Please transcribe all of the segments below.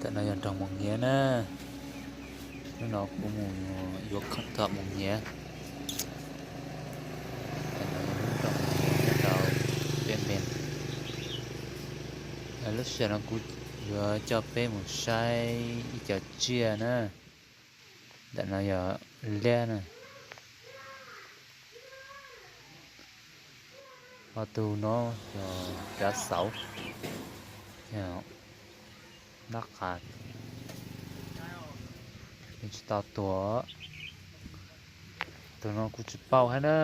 Ntawm no yog nroog Moos Nyiav na. Hnub no kuv mus yuav khoom tom Moos Nyiav. Ntawm no yog lub nroog Moos Nyiav nyob rau peb npe. Lub sij hawm no kuv yuav coj peb mus saib ib co tsiaj na. Ntawm no yog liab na. Ho tus no yog kav xauv, nab qa, yeej tsis tau tuag. Tus no kuv tsis paub hab na.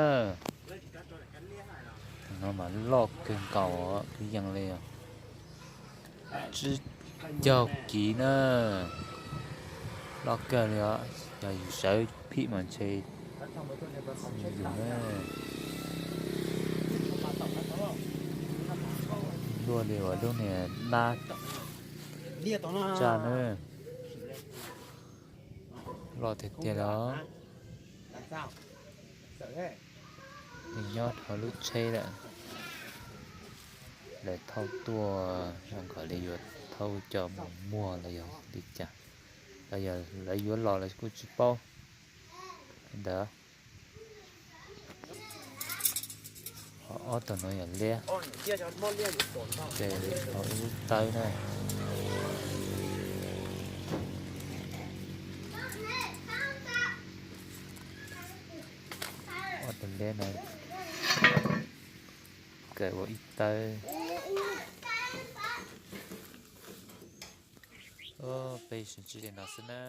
Tus no mas loj kawg nkaus, kwv yees li os. Tsib caug kiv na, loj kawg li os. Yog yus sawv phim mas ntshe yus na. Luaj li uas lub niag nab tsaj na. Loj tiag tiag li os. Nws nyob hauv lub tsheb lawm. Lawv thauj tuaj zoo nkaus li yuav thauj coj mus muag los yog li cas, los yog lawv yuav los los kuj tsis paub li ntawd. Ho ob tug no yog liab, ces ho ib lub tawb na. Ob tug liab no kawm ua ib tawb. Peb sib ntsib li no xwb na.